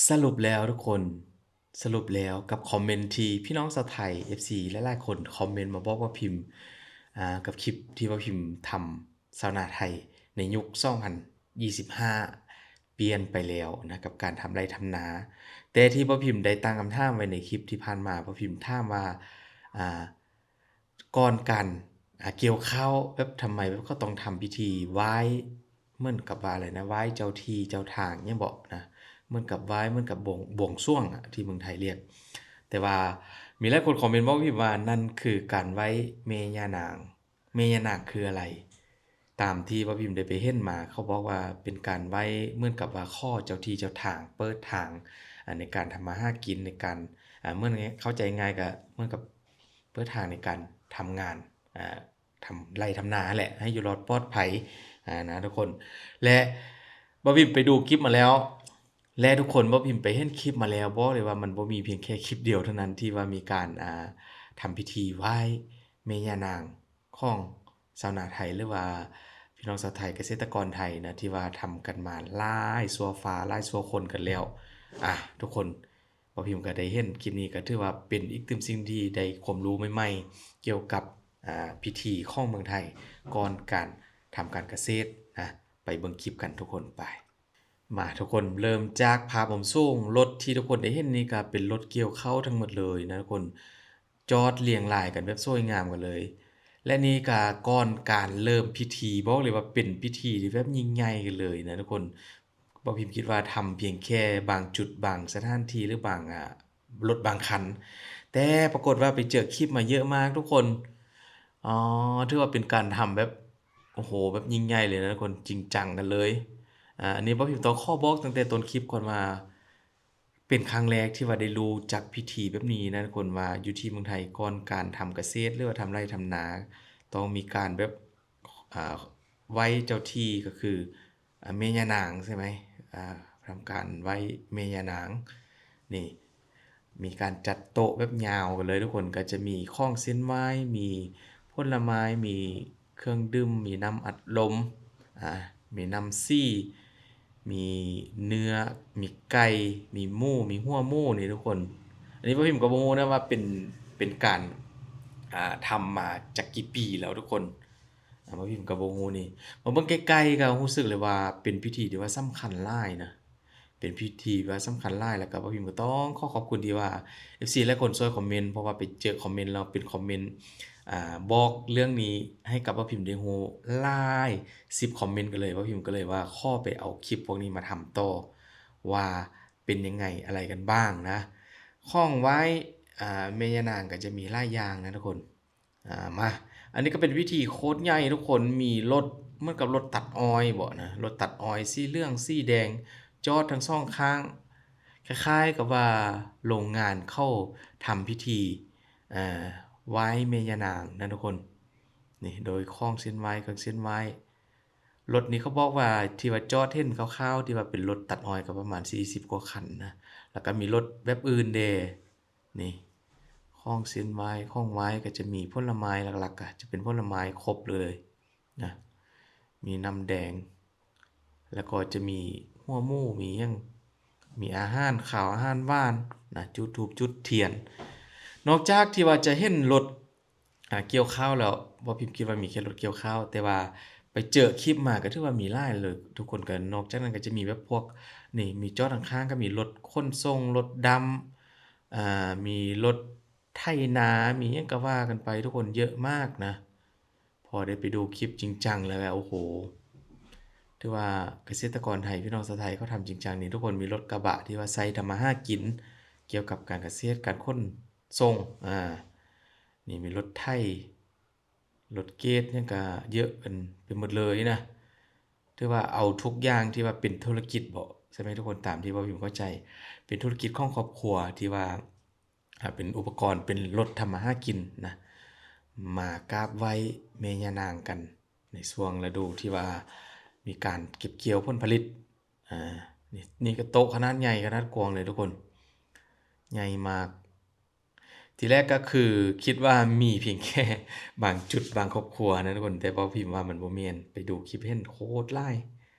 ສະຫຼຸບແລ້ວທຸກຄົນ ສະຫຼຸບແລ້ວກັບຄອມເມັນທີ່ພີ່ນ້ອງຊາວໄທ ເອັຟຊີ ຫຼາຍໆຄົນຄອມເມັນມາບອກວ່າພິມ ອ່າ ກັບຄລິບທີ່ວ່າພິມທຳຊາວນາໄທໃນຍຸກສອງພັນຊາວຫ້າ ປ່ຽນໄປແລ້ວນະ ກັບການທຳໄຮ່ທຳນາ. ແຕ່ທີ່ບໍ່ພິມໄດ້ຕັ້ງຄຳຖາມໄວ້ໃນຄລິບທີ່ຜ່ານມາ ບໍ່ພິມຖາມວ່າ ອ່າ ກ່ອນການ ອ່າ ກ່ຽວເຂົ້າ ແບບທຳໄມແບບເຂົາຕ້ອງທຳພິທີໄຫວ້ ເໝືອນກັບວ່າອະໄລນະ ໄຫວ້ເຈົ້າທີ່ເຈົ້າທາງຫຍັງເບາະນະ ເໝືອນກັບໄຫວ້ ເໝືອນກັບບວງ ບວງສວງອະ ທີ່ເມືອງໄທລຽກ. ແຕ່ວ່າມີຫຼາຍຄົນຄອມເມັນບອກພິມວ່າ ນັ້ນຄືການໄຫວ້ແມ່ຍ່ານາງ. ແມ່ຍ່ານາງຄືອະໄລ? ຕາມທີ່ວ່າພິມໄດ້ໄປເຫັນມາ ເຂົາບອກວ່າເປັນການໄຫວ້ເໝືອນກັບວ່າຂໍເຈົ້າທີ່ເຈົ້າທາງ ເປີດທາງ ອ່າ ໃນການທຳມາຫາກິນ ໃນການ ອ່າ ເໝືອນ ເຂົ້າໃຈງ່າຍກະເໝືອນກັບເປີດທາງໃນການທຳງານ ອ່າ ທຳໄຮ່ທຳນາຫັ້ນແຫຼະ ໃຫ້ຢູ່ລອດປອດໄພ ອ່າ ນະທຸກຄົນ. ແລະ ບໍ່ພິມໄປດູຄລິບມາແລ້ວ ແລະ ທຸກຄົນ ບໍ່ພິມໄປເຫັນຄລິບມາແລ້ວ ບອກເລີຍວ່າມັນບໍ່ມີພຽງແຄ່ຄລິບດຽວເທົ່ານັ້ນທີ່ວ່າມີການ ອ່າ ທຳພິທີໄຫວ້ແມ່ຍ່ານາງ ຂອງຊາວນາໄທ ຫຼືວ່າພີ່ນ້ອງຊາວໄທ ກະເສດຕະກອນໄທນະ ທີ່ວ່າທຳກັນມາຫຼາຍຊົ່ວຟ້າຫຼາຍຊົ່ວຄົນກັນແລ້ວ. ອ່າ ທຸກຄົນ ບໍ່ພິມກະໄດ້ເຫັນຄລິບນີ້ ກະຖືວ່າເປັນອີກຕື່ມສິ່ງທີ່ໄດ້ຄວາມຮູ້ໃໝ່ໆ ກ່ຽວກັບ ອ່າ ພິທີຂອງເມືອງໄທ ກ່ອນການທຳການກະເສດນະ. ໄປເບິ່ງຄລິບກັນທຸກຄົນ ໄປ. ມາທຸກຄົນ ເລີ່ມຈາກພາບມຸມສູງ ລົດທີ່ທຸກຄົນໄດ້ເຫັນນີ້ກະເປັນລົດກ່ຽວເຂົ້າທັງໝົດເລີຍນະທຸກຄົນ ຈອດລຽງລາຍກັນແບບສວຍງາມກັນເລີຍ. ແລະ ນີ້ກະກ່ອນການເລີ່ມພິທີ ບອກເລີຍວ່າເປັນພິທີທີ່ແບບຍິ່ງໃຫຍ່ກັນເລີຍນະທຸກຄົນ. ບໍ່ພິມຄິດວ່າທຳພຽງແຄ່ບາງຈຸດ ບາງສະຖານທີ່ ຫຼືບາງ ອ່າ ລົດບາງຄັນ ແຕ່ປາກົດວ່າໄປເຈີຄລິບມາເຍອະມາກທຸກຄົນ. ອໍ ຖືວ່າເປັນການທຳແບບ ໂອ້ໂຫ ແບບຍິ່ງໃຫຍ່ເລີຍນະທຸກຄົນ ຈິງຈັງກັນເລີຍ. ອ່າ ອັນນີ້ບໍ່ພິມຕ້ອງຂໍບອກຕັ້ງແຕ່ຕົ້ນຄລິບກ່ອນວ່າ ເປັນຄັ້ງແລກທີ່ວ່າໄດ້ຮູ້ຈັກພິທີແບບນີ້ນະທຸກຄົນ ວ່າຢູ່ທີ່ເມືອງໄທ ກ່ອນການທຳກະເສດ ຫຼືວ່າທຳໄຮ່ທຳນາ ຕ້ອງມີການແບບ ອ່າ ໄຫວ້ເຈົ້າທີ່ ກະຄື ອ່າ ແມ່ຍ່ານາງໃຊ່ໄໝ? ອ່າ ທຳການໄຫວ້ແມ່ຍ່ານາງ ນີ້ ມີການຈັດໂຕະແບບຍາວກັນເລີຍທຸກຄົນ ກະຈະມີຂອງເສັ້ນໄຫວ້ ມີຜົນລະໄມ້ ມີເຄື່ອງດື່ມ ມີນ້ຳອັດລົມ ອ່າ ມີນ້ຳສີ ມີເນື້ອ ມີໄກ່ ມີໝູ ມີຫົວໝູນີ້ທຸກຄົນ. ອັນນີ້ບໍ່ພິມກະບໍ່ຮູ້ນະວ່າເປັນ ເປັນການ ອ່າ ທຳມາຈັກກີ່ປີແລ້ວທຸກຄົນ. ອ່າ ບໍ່ພິມກະບໍ່ຮູ້ນີ້ ມາເບິ່ງໃກ້ໆ ກະຮູ້ສຶກເລີຍວ່າເປັນພິທີທີ່ວ່າສຳຄັນຫຼາຍນະ ເປັນພິທີທີ່ວ່າສຳຄັນຫຼາຍ. ແລ້ວກະບໍ່ພິມກະຕ້ອງຂໍຂອບຄຸນທີ່ວ່າ ເອັຟຊີ ຫຼາຍຄົນຊ່ວຍຄອມເມັນ ເພາະວ່າໄປເຈີຄອມເມັນແລ້ວ ເປັນຄອມເມັນ ອ່າ ບອກເລື່ອງນີ້ໃຫ້ກັບບໍ່ພິມໄດ້ຮູ້ຫຼາຍສິບຄອມເມັນກັນເລີຍ. ບໍ່ພິມກະເລີຍວ່າຂໍໄປເອົາຄລິບພວກນີ້ມາທຳຕໍ່ ວ່າເປັນຍັງໄງອະໄລກັນບ້າງນະ. ຂອງໄຫວ້ ອ່າ ແມ່ຍ່ານາງກະຈະມີຫຼາຍຢ່າງນະທຸກຄົນ. ອ່າ ມາ ອັນນີ້ກະເປັນພິທີໂຄດໃຫຍ່ທຸກຄົນ ມີລົດເໝືອນກັບລົດຕັດອ້ອຍເບາະນະ ລົດຕັດອ້ອຍສີເຫຼືອງສີແດງ ຈອດທັງສອງຂ້າງ ຄ້າຍໆກັບວ່າໂລງງານເຂົາທຳພິທີ ອ່າ ໄຫວ້ແມ່ຍ່ານາງນະທຸກຄົນ. ນີ້ ໂດຍຂອງເສັ້ນໄຫວ້ ເຄື່ອງເສັ້ນໄຫວ້ ລົດນີ້ເຂົາບອກວ່າ ທີ່ວ່າຈອດເຫັນຄ່າວໆ ທີ່ວ່າເປັນລົດຕັດອ້ອຍ ກະປະມານສີ່ສິບກວ່າຄັນນະ ແລ້ວກະມີລົດແບບອື່ນແດ່. ນີ້ ຂອງເສັ້ນໄຫວ້ ຂອງໄຫວ້ກະຈະມີຜົນລະໄມ້ ຫຼັກໆກະຈະເປັນຜົນລະໄມ້ຄົບເລີຍນະ ມີນ້ຳແດງ ແລ້ວກໍຈະມີຫົວໝູ ມີຫຍັງ ມີອາຫານຄາວ ອາຫານຫວານນະ ຈຸດທູບ ຈຸດທຽນ. ນອກຈາກທີ່ວ່າຈະເຫັນລົດ ອ່າ ກ່ຽວເຂົ້າແລ້ວ ບໍ່ພິມຄິດວ່າມີແຄ່ລົດກ່ຽວເຂົ້າ ແຕ່ວ່າໄປເຈີຄລິບມາກະຖືວ່າມີຫຼາຍເລີຍທຸກຄົນ. ກະນອກຈາກນັ້ນກະຈະມີແບບພວກ ນີ້ ມີຈອດຂ້າງໆ ກະມີລົດຂົນສົ່ງ ລົດດຳ ອ່າ ມີລົດໄຖນາ ມີຫຍັງກະວ່າກັນໄປທຸກຄົນ ເຍອະມາກນະ. ພໍໄດ້ໄປດູຄລິບຈິງຈັງແລ້ວ ໂອ້ໂຫ ຖືວ່າກະເສດຕະກອນໄທ ພີ່ນ້ອງຊາວໄທເຂົາທຳຈິງຈັງນີ້ທຸກຄົນ. ມີລົດກະບະທີ່ວ່າໃຊ້ທຳມາຫາກິນ ກ່ຽວກັບການກະເສດ ການຂົນສົ່ງ ອ່າ ນີ້ມີລົດໄຖ ລົດເກດ ຫຍັງກະເຍອະກັນໄປໝົດເລີຍນະ. ຖືວ່າເອົາທຸກຢ່າງທີ່ວ່າເປັນທຸລະກິດເບາະ ໃຊ່ໄໝທຸກຄົນ? ຕາມທີ່ບໍ່ພິມເຂົ້າໃຈ ເປັນທຸລະກິດຂອງຄອບຄົວທີ່ວ່າ ອ່າ ເປັນອຸປະກອນ ເປັນລົດທຳມາຫາກິນນະ ມາກາບໄຫວ້ແມ່ຍ່ານາງກັນ ໃນຊ່ວງລະດູທີ່ວ່າມີການເກັບກ່ຽວຜົນຜະລິດ. ອ່າ ນີ້ ນີ້ກະໂຕະຂະໜາດໃຫຍ່ ຂະໜາດກວ້າງເລີຍທຸກຄົນ ໃຫຍ່ມາກ. ທີແລກກະຄືຄິດວ່າມີພຽງແຄ່ບາງຈຸດ ບາງຄອບຄົວນະທຸກຄົນ ແຕ່ບໍ່ພິມວ່າມັນບໍ່ແມ່ນ ໄປດູຄລິບເຫັນໂຄດຫຼາຍ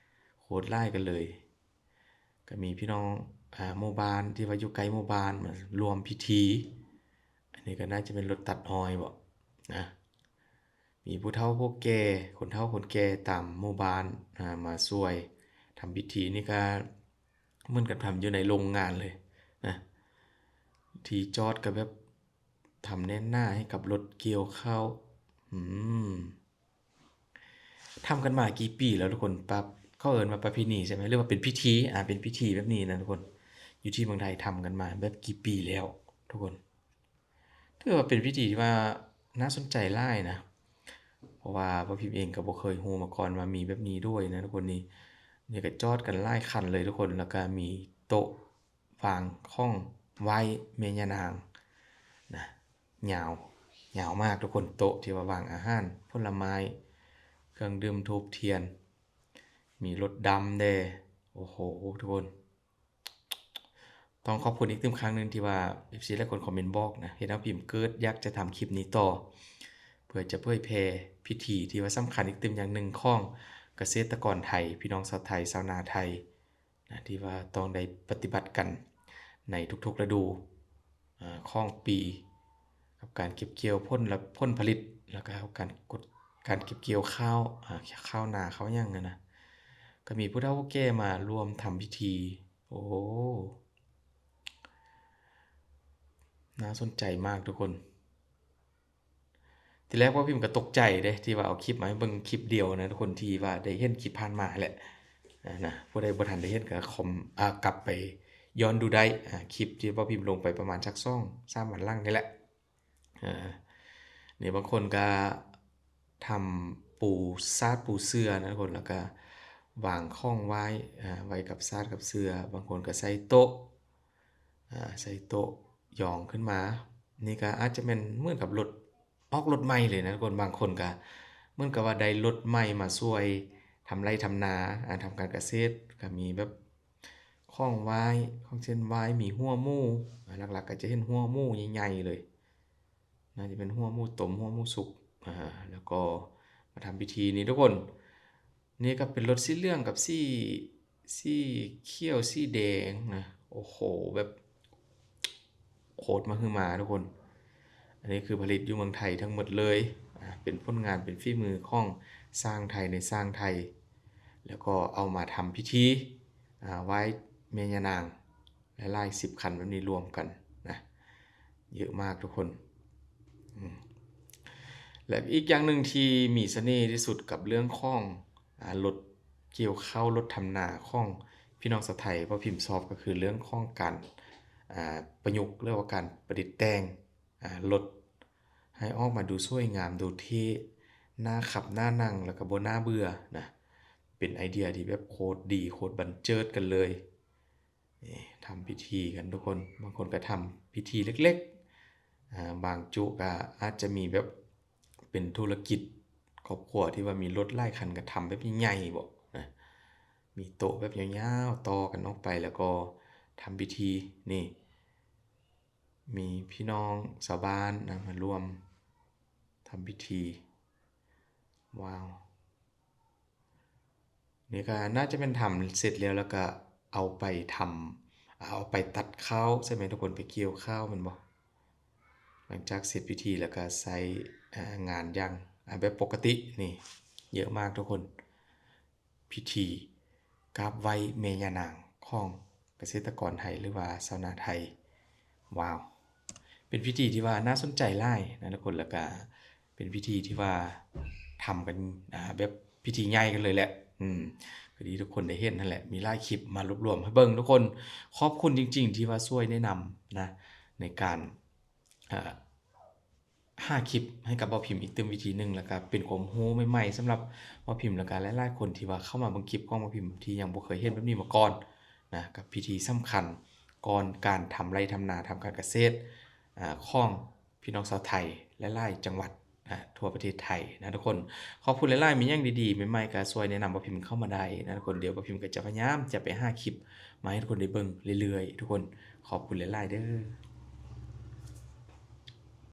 ໂຄດຫຼາຍກັນເລີຍ. ກະມີພີ່ນ້ອງ ອ ອ່າ ໝູ່ບ້ານທີ່ວ່າຢູ່ໃກ້ໝູ່ບ້ານມາຮ່ວມພິທີ. ອັນນີ້ກໍໜ້າຈະເປັນລົດຕັດອ້ອຍບໍ ນະ. ມີຜູ້ເຖົ້າຜູ້ແກ່ ຄົນເຖົ້າຄົນແກ່ຕາມໝູ່ບ້ານ ອ່າ ມາຊ່ວຍທຳພິທີ. ນີ້ກໍເໝືອນກັບທຳຢູ່ໃນໂຮງງານເລີຍນະ. ທີ່ຈອດກໍແບບ ທຳແໜ້ນໜາໃຫ້ກັບລົດກ່ຽວເຂົ້າ. ອືມ ທຳກັນມາກີ່ປີແລ້ວທຸກຄົນ? ປະ ເຂົາເອີ້ນວ່າປະເພນີໃຊ່ໄໝ? ຫຼືວ່າເປັນພິທີ? ອ່າ ເປັນພິທີແບບນີ້ນະທຸກຄົນ. ຢູ່ທີ່ເມືອງໄທທຳກັນມາແບບກີ່ປີແລ້ວທຸກຄົນ? ຖືວ່າເປັນພິທີທີ່ວ່າໜ້າສົນໃຈຫຼາຍນະ ເພາະວ່າປ້າພິມເອງກໍບໍ່ເຄີຍຮູ້ມາກ່ອນວ່າມີແບບນີ້ດ້ວຍນະທຸກຄົນ. ນີ້ ນີ້ກໍຈອດກັນຫຼາຍຄັນເລີຍທຸກຄົນ ແລ້ວກໍມີໂຕະ ວາງຂອງໄຫວ້ແມ່ຍ່ານາງນະ ຍາວ ຍາວມາກທຸກຄົນ. ໂຕະທີ່ວ່າວາງອາຫານ ຜົນລະໄມ້ ເຄື່ອງດື່ມ ທູບທຽນ ມີລົດດຳແດ່. ໂອ້ໂຫ ທຸກຄົນ ຕ້ອງຂອບຄຸນອີກຕື່ມຄັ້ງໜຶ່ງທີ່ວ່າເອັຟຊີຫຼາຍຄົນຄອມເມັນບອກນະ ເຮັດໃຫ້ພິມເກີດຢາກຈະທຳຄລິບນີ້ຕໍ່ ເພື່ອຈະເຜີຍແຜ່ພິທີທີ່ວ່າສຳຄັນອີກຕື່ມຢ່າງໜຶ່ງຂອງກະເສດຕະກອນໄທ ພີ່ນ້ອງຊາວໄທ ຊາວນາໄທ ນະ ທີ່ວ່າຕ້ອງໄດ້ປະຕິບັດກັນໃນທຸກໆລະດູ ອາ ຂອງປີ ກັບການເກັບກ່ຽວຜົນລະ ຜົນຜະລິດ ແລ້ວກໍການກົດ ການເກັບກ່ຽວຂ້າວ ອາ ຂ້າວນາ ຂ້າວຫຍັງຫັ້ນນະ. ກໍມີຜູ້ເຖົ້າຜູ້ແກ່ມາຮ່ວມທຳພິທີ. ໂອ້ ໜ້າສົນໃຈມາກທຸກຄົນ. ທີແລກພວກພິມກໍຕົກໃຈເດ້ ທີ່ວ່າເອົາຄລິບມາໃຫ້ເບິ່ງຄລິບດຽວນະທຸກຄົນ ທີ່ວ່າໄດ້ເຫັນຄລິບຜ່ານມາແຫຼະນະ. ຜູ້ໃດບໍ່ທັນໄດ້ເຫັນກໍຄອມ ອາ ກັບໄປຍ້ອນດູໄດ້ ອາ ຄລິບທີ່ພວກພິມລົງໄປປະມານສັກສອງສາມວັນຫຼັງນີ້ແຫຼະ. ອາ ນີ້ບາງຄົນກໍທຳປູຊາດປູເສື່ອນະທຸກຄົນ ແລ້ວກໍວາງຂອງໄຫວ້ ອາ ໄວ້ກັບຊາດກັບເສື່ອ. ບາງຄົນກໍໃສ່ໂຕະ ອາ ໃສ່ໂຕະຢອງຂຶ້ນມາ. ນີ້ກໍອາດຈະແມ່ນເໝືອນກັບລົດ ອອກລົດໃໝ່ເລີຍນະທຸກຄົນ. ບາງຄົນກໍເໝືອນກັບວ່າໄດ້ລົດໃໝ່ມາຊ່ວຍທຳໄຮ່ທຳນາ ອາ ທຳການກະເສດ. ກໍມີແບບຂອງໄຫວ້ ຂອງເສັ້ນໄຫວ້ ມີຫົວໝູ ອາ ຫຼັກໆກໍຈະເຫັນຫົວໝູໃຫຍ່ໆເລີຍ ໜ້າຈະເປັນຫົວໝູຕົ້ມ ຫົວໝູສຸກ ອາ ແລ້ວກໍມາທຳພິທີນີ້ທຸກຄົນ. ນີ້ກໍເປັນລົດສີເຫຼືອງກັບສີ ສີຂຽວ ສີແດງນະ. ໂອ້ໂຫ ແບບໂຄດມະຫຶມາທຸກຄົນ. ອັນນີ້ຄືຜະລິດຢູ່ເມືອງໄທທັງໝົດເລີຍ ອາ ເປັນຜົນງານ ເປັນຝີມືຂອງຊ່າງໄທໃນຊ່າງໄທ ແລ້ວກໍເອົາມາທຳພິທີ ອາ ໄຫວ້ແມ່ຍ່ານາງ ຫຼາຍໆສິບຄັນແບບນີ້ລວມກັນນະ ເຍອະມາກທຸກຄົນ. ອືມ ແລະ ອີກຢ່າງໜຶ່ງທີ່ມີສະເໜ່ທີ່ສຸດກັບເລື່ອງຂອງ ອາ ລົດກ່ຽວເຂົ້າ ລົດທຳນາຂອງພີ່ນ້ອງຊາວໄທ ເພາະພິມຊອບກໍຄືເລື່ອງຂອງການ ອາ ປະຍຸກ ຫຼືວ່າການປະດິດແຕ່ງ ອາ ລົດໃຫ້ອອກມາດູສວຍງາມ ດູເທ່ ໜ້າຂັບ ໜ້ານັ່ງ ແລ້ວກໍບໍ່ໜ້າເບື່ອນະ. ເປັນໄອເດຍທີ່ແບບໂຄດດີ ໂຄດບັນເຈີດກັນເລີຍ. ນີ້ ທຳພິທີກັນທຸກຄົນ. ບາງຄົນກໍທຳພິທີເລັກໆ ອາ ບາງຈຸກໍອາດຈະມີແບບເປັນທຸລະກິດຄອບຄົວທີ່ວ່າມີລົດຫຼາຍຄັນ ກໍທຳແບບໃຫຍ່ໆບໍນະ ມີໂຕະແບບຍາວໆຕໍ່ກັນອອກໄປ ແລ້ວກໍທຳພິທີ. ນີ້ ມີພີ່ນ້ອງຊາວບ້ານນະ ມາຮ່ວມທຳພິທີ. ວ້າວ ນີ້ກໍໜ້າຈະແມ່ນທຳເສັດແລ້ວ ແລ້ວກໍເອົາໄປທຳ ເອົາໄປຕັດຂ້າວໃຊ່ໄໝທຸກຄົນ? ໄປກ່ຽວຂ້າວແມ່ນບໍ່? ຫຼັງຈາກເສັດພິທີແລ້ວກໍໃຊ້ ອາ ງານຢ່າງ ອາ ແບບປົກກະຕິ. ນີ້ ເຍອະມາກທຸກຄົນ. ພິທີກາບໄຫວ້ແມ່ຍ່ານາງຂອງກະເສດຕະກອນໄທ ຫຼືວ່າຊາວນາໄທ. ວ້າວ ເປັນພິທີທີ່ວ່າໜ້າສົນໃຈຫຼາຍນະທຸກຄົນ ແລ້ວກະເປັນພິທີທີ່ວ່າທຳກັນ ອາ ແບບພິທີໃຫຍ່ກັນເລີຍແຫຼະ. ອືມ ຄືທີ່ທຸກຄົນໄດ້ເຫັນຫັ້ນແຫຼະ ມີຫຼາຍຄລິບມາລວບລວມໃຫ້ເບິ່ງທຸກຄົນ. ຂອບຄຸນຈິງໆທີ່ວ່າຊ່ວຍແນະນຳນະ ໃນການ ອາ ຫາຄລິບໃຫ້ກັບເວົ້າພິມອີກຕື່ມວິທີໜຶ່ງ ແລ້ວກະເປັນຄວາມຮູ້ໃໝ່ໆສຳລັບເວົ້າພິມ ແລ້ວກະຫຼາຍໆຄົນທີ່ວ່າເຂົ້າມາເບິ່ງຄລິບຂອງເວົ້າພິມທີ່ຍັງບໍ່ເຄີຍເຫັນແບບນີ້ມາກ່ອນນະ ກັບພິທີສຳຄັນກ່ອນການທຳໄຮ່ທຳນາ ທຳການກະເສດ ອາ ຂອງພີ່ນ້ອງຊາວໄທຫຼາຍໆຈັງຫວັດ ອາ ທົ່ວປະເທດໄທນະທຸກຄົນ. ຂອບຄຸນຫຼາຍໆ ມີຫຍັງດີໆໃໝ່ໆກະຊ່ວຍແນະນຳເວົ້າພິມເຂົ້າມາໄດ້ນະທຸກຄົນ. ດຽວເວົ້າພິມກະຈະພະຍາຍາມຈະໄປຫາຄລິບມາໃຫ້ທຸກຄົນໄດ້ເບິ່ງເລື້ອຍໆທຸກຄົນ. ຂອບຄຸນຫຼາຍໆເດີ້.